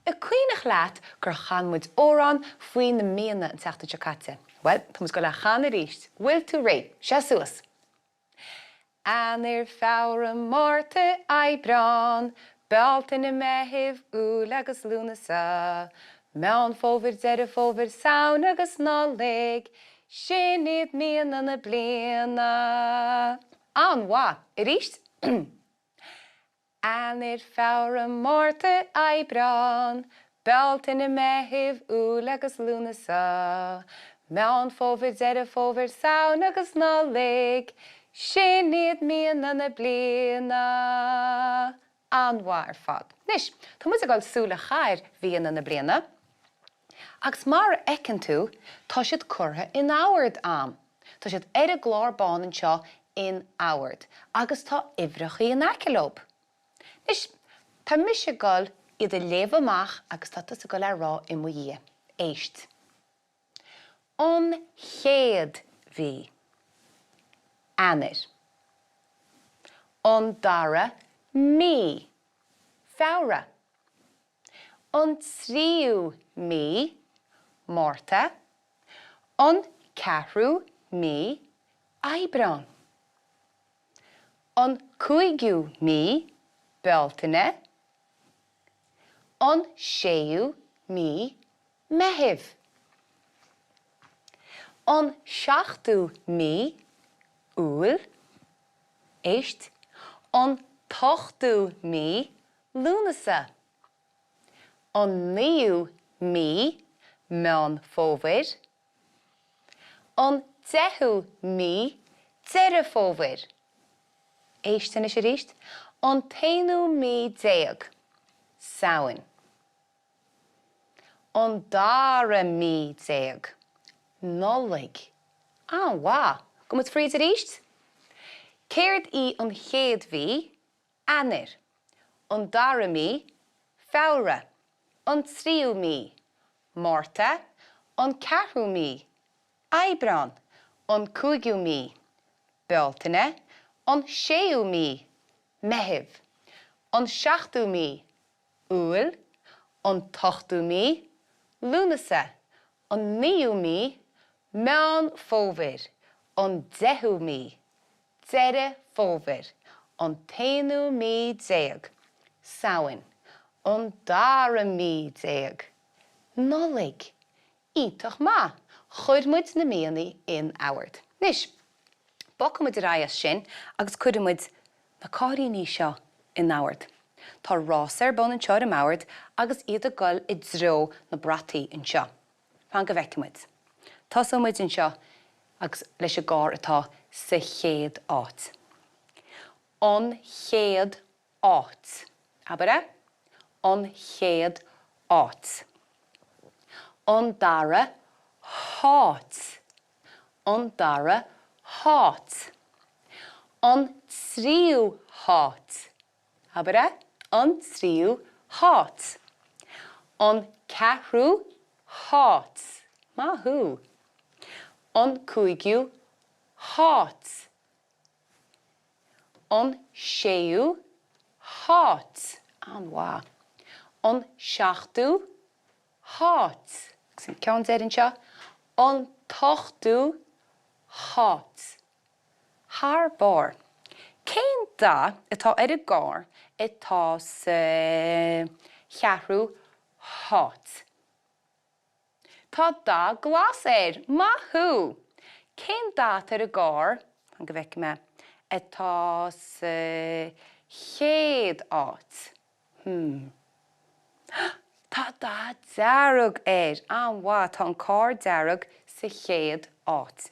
An cuimhneach leat gur chan muid amhrán faoi na míonna an tseachtain seo caite? Bhuel, tá muid ag dul é a chanadh arís. Bhfuil tú réidh? Seas suas! Eanáir, Feabhra, Márta, Aibreán, Bealtaine, Meitheamh, Iúil agus Lúnasa, Meán Fómhair, Deireadh Fómhair, Samhain agus Nollaig, sin iad míonna na bliana. An-mhaith! Arís. Eanáir, Feabhra, Márta, Aibreán, Bealtaine, Meitheamh, Iúil agus Lúnasa, Meán Fómhair, Deireadh Fómhair, Samhain agus Nollaig, sin iad míonna na bliana. An-mhaith ar fad. Anois, tá muid ag dul súil a chaitheamh ar mhíonna na bliana agus mar a fheiceann tú, tá siad curtha in ord a'm. Tá siad ar an gclár bán anseo in ord agus tá uimhreachaí in aice leob. Anois, tá mise ag dul iad a léamh amach agus tá tusa ag dul é a rá i mo dhiaidh. Éist. An chéad mhí. Eanáir. An dara mí. Feabhra. An tríú mí, Márta. An ceathrú mí, Aibreán. An cúigiú mí, Bealtaine. An séú mí, Meitheamh. An seachtú mí, Iúil. Éist. An t-ochtú mí, Lúnasa. An naoú mí, Meán Fómhair. An deichiú mí, Deireadh Fómhair. Éist anois arís. An t-aonú mí déag, Samhain. An dara mí déag, Nollaig. An-mhaith! Gabhfaidh muid fríd arís. Céard í an chéad mhí? Eanáir. An dara mí, Feabhra. An tríú mí, Márta. An ceathrú mí, Aibreán. An cúigiú mí, Bealtaine. An séú mí, Meitheamh. An seachtú mí, Iúil. An t-ochtú mí, Lúnasa. An naoú mí, Meán Fómhair. An deichiú mí, Deireadh Fómhair, an t-aonú mí déag, Samhain, an dara mí déag, Nollaig. Iontach maith! Chuir muid na míonna in ord. Anois, bogfaidh muid ar aghaidh as sin agus cuirfidh muid na cáiríní seo in ord. Tá rása ar bun anseo ar an mbord agus iad ag dul i dtreo na brataí anseo. Fan go bhfeicfidh muid. Tosóidh muid anseo agus leis an gcarr atá sa chéad áit. An chéad áit. Abair é. An chéad áit. An dara háit. An dara háit. An tríú háit. Abair é. An tríú háit. An ceathrú háit. Maith thú. An cúigiú háit. An séú háit. An-mhaith. An seachtú háit. Agus an ceann deiridh anseo. An t-ochtú háit. Thar barr. Cén dath atá ar an gcarr atá sa cheathrú háit? Tá dath glas air! Maith thú! Cén dath atá ar an gcarr, fan go bhfeicfidh mé, atá sa chéad áit? Hmm. Tá dath dearg air! An-mhaith, tá an carr dearg sa chéad áit.